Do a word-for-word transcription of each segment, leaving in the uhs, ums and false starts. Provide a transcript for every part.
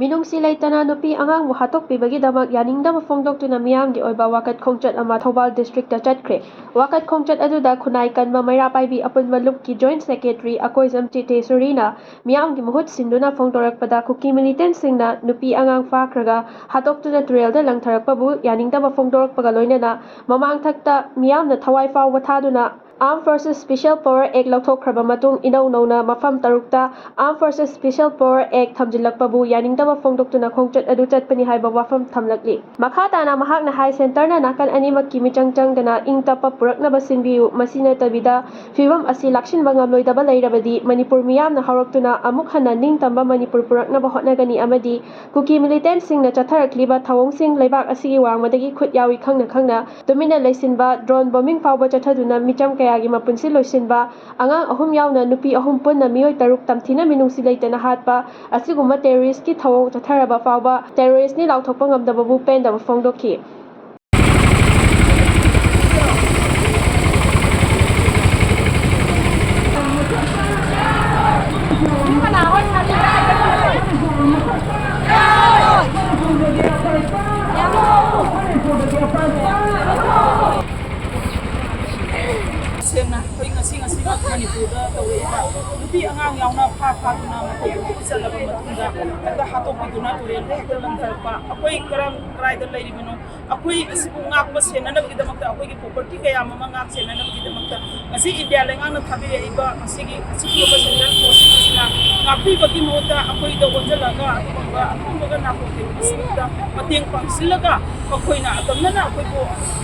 ꯃꯤꯅꯨꯡꯁꯤ ꯂꯩꯇꯅ ꯅꯨꯄꯤ ꯑꯉꯥꯡꯕꯨ ꯍꯥꯠꯇꯣꯛꯄꯤꯕꯒꯤꯗꯃꯛ ꯌꯥꯅꯤꯡꯗꯕ ꯐꯣꯡꯗꯣꯛꯇꯨꯅ ꯃꯤꯌꯥꯝꯒꯤ ꯑꯣꯏꯕ ꯋꯥꯀꯠ ꯈꯣꯡꯆꯠ ꯑꯃ ꯊꯧꯕꯥꯜ ꯗꯤꯁꯇ꯭ꯔꯤꯛꯇ ꯆꯠꯈ꯭ꯔꯦ꯫ ꯋꯥꯀꯠ ꯈꯣꯡꯆꯠ ꯑꯗꯨꯗ ꯈꯨꯟꯅꯥꯏ ꯀꯟꯕ ꯃꯩꯔꯥ ꯄꯥꯏꯕꯤ ꯑꯄꯨꯟꯕ ꯂꯨꯞꯀꯤ ꯖꯣꯏꯟꯠ ꯁꯦꯀ꯭ꯔꯦꯇꯔꯤ ꯑꯀꯣꯏꯖꯝ ꯆꯤꯇꯦꯁꯣꯔꯤꯅ ꯃꯤꯌꯥꯝꯒꯤ ꯃꯍꯨꯠ ꯁꯤꯟꯗꯨꯅ ꯐꯣꯡꯗꯣꯔꯛꯄꯗ, ꯀꯨꯀꯤ ꯃꯤꯂꯤꯇꯦꯟꯠꯁꯤꯡꯅ ꯅꯨꯄꯤ ꯑꯉꯥꯡ ꯐꯥꯈ꯭ꯔꯒ ꯍꯥꯠꯇꯣꯛꯇꯨꯅ ꯇꯨꯔꯦꯜꯗ ꯂꯪꯊꯔꯛꯄꯕꯨ ꯌꯥꯅꯤꯡꯗꯕ ꯐꯣꯡꯗꯣꯔꯛꯄꯒ ꯂꯣꯏꯅꯅ ꯃꯃꯥꯡꯊꯛꯇ ꯃꯤꯌꯥꯝꯅ ꯊꯋꯥꯏ ꯐꯥꯎꯕ ꯊꯥꯗꯨꯅ Armed Forces Special Power Act ꯂꯧꯊꯣꯛꯈ꯭ꯔꯕ ꯃꯇꯨꯡ ꯏꯅꯧ ꯅꯧꯅ ꯃꯐꯝ ꯇꯔꯨꯛꯇ Armed Forces Special Power Act ꯊꯝꯖꯤꯜꯂꯛꯄꯕꯨ ꯌꯥꯅꯤꯡꯗꯕ ꯐꯣꯡꯗꯣꯛꯇꯨꯅ ꯈꯣꯡꯆꯠ ꯑꯗꯨ ꯆꯠꯄꯅꯤ ꯍꯥꯏꯕ ꯋꯥꯐꯝ ꯊꯝꯂꯛꯂꯤ꯫ ꯃꯈꯥ ꯇꯥꯅ ꯃꯍꯥꯛꯅ ꯍꯥꯏ, ꯁꯦꯟꯇꯔꯅ ꯅꯥꯀꯟ ꯑꯅꯤꯃꯛꯀꯤ ꯃꯤꯆꯪ ꯆꯪꯗꯅ ꯏꯪ ꯇꯞꯄ ꯄꯨꯔꯛꯅꯕ ꯁꯤꯟꯕꯤꯌꯨ, ꯃꯁꯤ ꯅꯠꯇꯕꯤꯗ ꯐꯤꯕꯝ ꯑꯁꯤ ꯂꯥꯛꯁꯤꯟꯕ ꯉꯝꯂꯣꯏꯗꯕ ꯂꯩꯔꯕꯗꯤ ꯃꯅꯤꯄꯨꯔ ꯃꯤꯌꯥꯝꯅ ꯍꯧꯔꯛꯇꯨꯅ ꯑꯃꯨꯛ ꯍꯟꯅ ꯅꯤꯡꯇꯝꯕ ꯃꯅꯤꯄꯨꯔ ꯄꯨꯔꯛꯅꯕ ꯍꯣꯠꯅꯒꯅꯤ ꯑꯃꯗꯤ ꯀꯨꯀꯤ ꯃꯤꯂꯤꯇꯦꯟꯠꯁꯤꯡꯅ ꯆꯠꯊꯔꯛꯂꯤꯕ ꯊꯧꯑꯣꯡꯁꯤꯡ ꯂꯩꯕꯥꯛ ꯑꯁꯤꯒꯤ ꯋꯥꯡꯃꯗꯒꯤ ꯈꯨꯠ ꯌꯥꯎꯏ ꯈꯪꯅ ꯈꯪꯅ ꯇꯨꯃꯤꯟꯅ ꯂꯩꯁꯤꯟꯕ, ꯗ꯭ꯔꯣꯟ ꯕꯣꯝꯕꯤꯡ ꯐꯥꯎꯕ ꯆꯠꯊꯗꯨꯅ ꯃꯤꯆꯝ ꯀꯌꯥꯒꯤ ꯃꯄꯨꯟꯁꯤ ꯂꯣꯏꯁꯤꯟꯕ, ꯑꯉꯥꯡ ꯑꯍꯨꯝ ꯌꯥꯎꯅ ꯅꯨꯄꯤ ꯑꯍꯨꯝ ꯄꯨꯟꯅ ꯃꯤꯑꯣꯏ ꯇꯔꯨꯛ ꯇꯝꯊꯤꯅ ꯃꯤꯅꯨꯡꯁꯤ ꯂꯩꯇꯅ ꯍꯥꯠꯄ, ꯑꯁꯤꯒꯨꯝꯕ ꯇꯦꯔꯣꯔꯤꯁ꯭ꯠꯀꯤ ꯊꯧꯑꯣꯡ ꯆꯠꯊꯔꯕ ꯐꯥꯎꯕ ꯇꯦꯔꯣꯔꯤꯁ꯭ꯠꯅꯤ ꯂꯥꯎꯊꯣꯛꯄ ꯉꯝꯗꯕꯕꯨ ꯄꯦꯟꯗꯕ ꯐꯣꯡꯗꯣꯛꯈꯤ꯫ ꯁꯦꯡꯅ ꯑꯩꯈꯣꯏ ꯉꯁꯤ ꯉꯁꯤꯃꯛ ꯃꯅꯤꯄꯨꯔꯗ ꯇꯧꯔꯛꯏꯕ ꯅꯨꯄꯤ ꯑꯉꯥꯡ ꯌꯥꯎꯅ ꯐꯥ ꯐꯥꯗꯨꯅ ꯃꯈꯣꯏꯕꯨ ꯆꯠꯂꯕ ꯃꯇꯨꯡꯗ ꯍꯦꯛꯇ ꯍꯥꯠꯇꯣꯛꯄꯤꯗꯨꯅ ꯇꯨꯔꯦꯜꯗ ꯍꯦꯛꯇ ꯂꯪꯊꯔꯛꯄ, ꯑꯩꯈꯣꯏ ꯀꯔꯝ ꯀꯗꯥꯏꯗ ꯂꯩꯔꯤꯕꯅꯣ? ꯑꯩꯈꯣꯏ ꯑꯁꯤꯕꯨ ꯉꯥꯛꯄ ꯁꯦꯟꯅꯅꯕꯒꯤꯗꯃꯛꯇ, ꯑꯩꯈꯣꯏꯒꯤ property ꯀꯌꯥ ꯑꯃ ꯉꯥꯛ ꯁꯦꯟꯅꯅꯕꯒꯤꯗꯃꯛꯇ ꯉꯁꯤ ꯏꯟꯗꯤꯌꯥ ꯂꯩꯉꯥꯛꯅ ꯊꯥꯕꯤꯔꯛꯏꯕ ꯉꯁꯤꯒꯤ ꯑꯁꯤꯒꯨꯝꯂꯕ central force ꯑꯁꯤꯅ ꯉꯥꯛꯄꯤꯕꯒꯤ ꯃꯍꯨꯠꯇ ꯑꯩꯈꯣꯏꯗ ꯑꯣꯟꯁꯤꯜꯂꯒ ꯑꯗꯨꯒꯨꯝꯕ ꯑꯄꯪꯕꯒ ꯅꯥꯀꯣꯡ ꯊꯦꯡꯕꯁꯤꯡꯗ ꯃꯇꯦꯡ ꯄꯥꯡꯁꯤꯜꯂꯒ ꯃꯈꯣꯏꯅ ꯑꯇꯝꯅꯅ ꯑꯩꯈꯣꯏꯕꯨ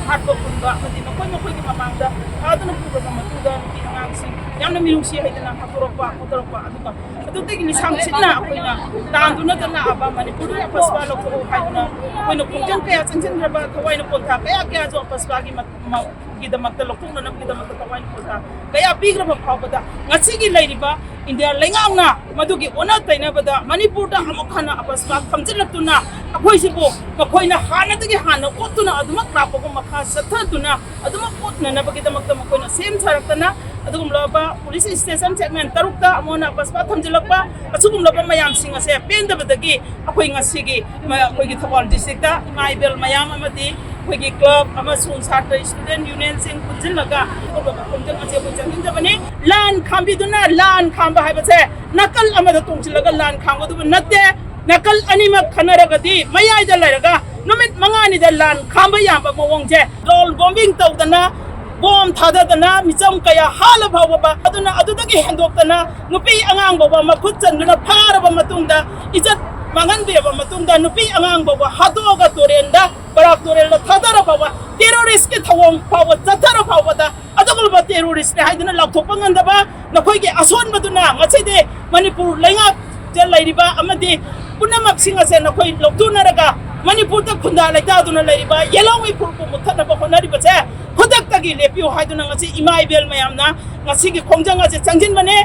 ꯍꯥꯠꯄ ꯄꯨꯟꯕ ꯑꯃꯗꯤ ꯃꯈꯣꯏ ꯃꯈꯣꯏꯒꯤ ꯃꯃꯥꯡꯗ ꯐꯥꯗꯨꯅ ꯄꯨꯔꯕ ꯃꯇꯨꯡꯗ ꯅꯨꯄꯤ ꯑꯉꯥꯡꯁꯤꯡ ꯌꯥꯝꯅ ꯃꯤꯅꯨꯡꯁꯤ ꯍꯩꯗꯅ ꯍꯥꯠꯇꯣꯔꯛꯄ ꯈꯣꯠꯇꯣꯔꯛꯄ ꯑꯗꯨꯒ ꯑꯗꯨꯗꯒꯤ ꯂꯤꯁꯥꯡ ꯁꯤꯠꯅ ꯑꯩꯈꯣꯏꯅ ꯇꯥꯟꯗꯨꯅ ꯂꯥꯛꯑꯕ ꯃꯅꯤꯄꯨꯔꯗ ꯑꯄꯁꯄꯥ ꯂꯧꯊꯣꯛꯎ ꯍꯥꯏꯗꯨꯅ ꯑꯩꯈꯣꯏꯅ ꯈꯣꯡꯖꯪ ꯀꯌꯥ ꯆꯪꯁꯤꯟꯈ꯭ꯔꯕ ꯊꯋꯥꯏꯅ ꯄꯣꯟꯊꯥ ꯀꯌꯥ ꯀꯌꯥꯁꯨ ꯑꯄꯁꯄꯥꯒꯤ ꯃ-, ꯃ-, ꯒꯤꯗꯃꯛꯇ, ꯂꯧꯊꯣꯛꯅꯅꯕꯒꯤꯗꯃꯛꯇ ꯊꯋꯥꯏ ꯈꯣꯡꯊꯥ ꯀꯌꯥ ꯄꯤꯈ꯭ꯔꯕ ꯐꯥꯎꯕꯗ, ꯉꯁꯤꯒꯤ ꯂꯩꯔꯤꯕ ꯏꯟꯗꯤꯌꯥ ꯂꯩꯉꯥꯛꯅ ꯃꯗꯨꯒꯤ ꯑꯣꯟꯅ ꯇꯩꯅꯕꯗ ꯃꯅꯤꯄꯨꯔꯗ ꯑꯃꯨꯛ ꯍꯟꯅ ꯑꯄꯁꯃꯥ ꯊꯝꯖꯤꯜꯂꯛꯇꯨꯅ, ꯑꯩꯈꯣꯏꯁꯤꯕꯨ ꯃꯈꯣꯏꯅ ꯍꯥꯟꯅꯗꯒꯤ ꯍꯥꯟꯅ ꯑꯣꯠꯇꯨꯅ ꯑꯗꯨꯃꯛ ꯂꯥꯛꯄꯒꯨꯝ ꯃꯈꯥ ꯆꯠꯊꯗꯨꯅ ꯑꯗꯨꯃꯛ ꯑꯣꯠꯅꯅꯕꯒꯤꯗꯃꯛꯇ ꯃꯈꯣꯏꯅ ꯁꯦꯝ ꯁꯥꯔꯛꯇꯅ, ꯑꯗꯨꯒꯨꯝꯂꯕ ꯄꯨꯂꯤꯁ ꯁ꯭ꯇꯦꯁꯟ ꯁꯦꯒꯃꯦꯟ ꯇꯔꯨꯛꯇ ꯑꯃꯨꯛ ꯍꯟꯅ ꯑꯄꯁꯃꯥ ꯊꯝꯖꯤꯜꯂꯛꯄ, ꯑꯁꯤꯒꯨꯝꯂꯕ ꯃꯌꯥꯝꯁꯤꯡ ꯑꯁꯦ ꯄꯦꯟꯗꯕꯗꯒꯤ ꯑꯩꯈꯣꯏ ꯉꯁꯤꯒꯤ ꯃ-, ꯑꯩꯈꯣꯏꯒꯤ ꯊꯧꯕꯥꯜ ꯗꯤꯁꯇ꯭ꯔꯤꯛꯇ ꯏꯃꯥ ꯏꯕꯦꯜ ꯃꯌꯥꯝ ꯑꯃꯗꯤ ꯑꯩꯈꯣꯏꯒꯤ ꯀ꯭ꯂꯕ ꯑꯃꯁꯨꯡ ꯁꯥꯇ꯭ꯔ ꯁ꯭ꯇꯨꯗꯦꯟ ꯌꯨꯅꯤꯌꯟꯁꯤꯡ ꯄꯨꯟꯁꯤꯜꯂꯒ ꯑꯗꯨꯒꯨꯝꯕ ꯈꯣꯡꯖꯪ ꯑꯁꯤ ꯑꯩꯈꯣꯏ ꯆꯪꯁꯤꯟꯖꯕꯅꯤ꯫ ꯂꯥꯟ ꯈꯥꯝꯕꯤꯗꯨꯅ, ꯂꯥꯟ ꯈꯥꯝꯕ ꯍꯥꯏꯕꯁꯦ ꯅꯥꯀꯜ ꯑꯃꯗ ꯇꯣꯡꯁꯤꯜꯂꯒ ꯂꯥꯟ ꯈꯥꯝꯒꯗꯕ ꯅꯠꯇꯦ꯫ ꯅꯥꯀꯜ ꯑꯅꯤꯃꯛ ꯈꯟꯅꯔꯒꯗꯤ ꯃꯌꯥꯏꯗ ꯂꯩꯔꯒ ꯅꯨꯃꯤꯠ ꯃꯉꯥꯅꯤꯗ ꯂꯥꯟ ꯈꯥꯝꯕ ꯌꯥꯕ ꯃꯑꯣꯡꯁꯦ, ꯗ꯭ꯔꯣꯟ ꯕꯣꯝꯕꯤꯡ ꯇꯧꯗꯅ, ꯕꯣꯝ ꯊꯥꯗꯗꯅ, ꯃꯤꯆꯝ ꯀꯌꯥ ꯍꯥꯠꯂ ꯐꯥꯎꯕ, ꯑꯗꯨꯅ ꯑꯗꯨꯗꯒꯤ ꯍꯦꯟꯗꯣꯛꯇꯅ ꯅꯨꯄꯤ ꯑꯉꯥꯡ ꯐꯥꯎꯕ ꯃꯈꯨꯠ ꯆꯟꯗꯨꯅ ꯐꯥꯔꯕ ꯃꯇꯨꯡꯗ, ꯏꯖꯠ ꯃꯥꯡꯍꯟꯕꯤꯔꯕ ꯃꯇꯨꯡꯗ, ꯅꯨꯄꯤ ꯑꯉꯥꯡ ꯐꯥꯎꯕ ꯍꯥꯠꯇꯣꯛꯑꯒ ꯇꯨꯔꯦꯟꯗ, ꯕꯔꯥꯛ ꯇꯨꯔꯦꯜꯗ ꯊꯥꯗꯔ ꯐꯥꯎꯕ, ꯇꯦꯔꯣꯔꯤꯁꯀꯤ ꯊꯧꯑꯣꯡ ꯐꯥꯎꯕ ꯆꯠꯊꯔ ꯐꯥꯎꯕꯗ, ꯑꯗꯨꯒꯨꯝꯂꯕ ꯇꯦꯔꯣꯔꯤꯁꯅꯤ ꯍꯥꯏꯗꯨꯅ ꯂꯥꯎꯊꯣꯛꯄ ꯉꯝꯗꯕ ꯅꯈꯣꯏꯒꯤ ꯑꯁꯣꯟꯕꯗꯨꯅ ꯉꯁꯤꯗꯤ ꯃꯅꯤꯄꯨꯔ ꯂꯩꯉꯥꯛꯇ ꯂꯩꯔꯤꯕ ꯑꯃꯗꯤ ꯄꯨꯝꯅꯃꯛꯁꯤꯡ ꯑꯁꯦ ꯅꯈꯣꯏ ꯂꯧꯊꯣꯛꯅꯔꯒ ꯃꯅꯤꯄꯨꯔꯗ ꯈꯨꯟꯗꯥ ꯂꯩꯇꯥꯗꯨꯅ ꯂꯩꯔꯤꯕ ꯌꯦꯜꯍꯧ ꯏꯐꯨꯔꯨꯕꯨ ꯃꯨꯠꯊꯠꯅꯕ ꯍꯣꯠꯅꯔꯤꯕꯁꯦ ꯈꯨꯗꯛꯇꯒꯤ ꯂꯦꯞꯄꯤꯌꯨ ꯍꯥꯏꯗꯨꯅ ꯉꯁꯤ ꯏꯃꯥ ꯏꯕꯦꯜ ꯃꯌꯥꯝꯅ ꯉꯁꯤꯒꯤ ꯈꯣꯡꯖꯪ ꯑꯁꯦ ꯆꯪꯁꯤꯟꯕꯅꯦ꯫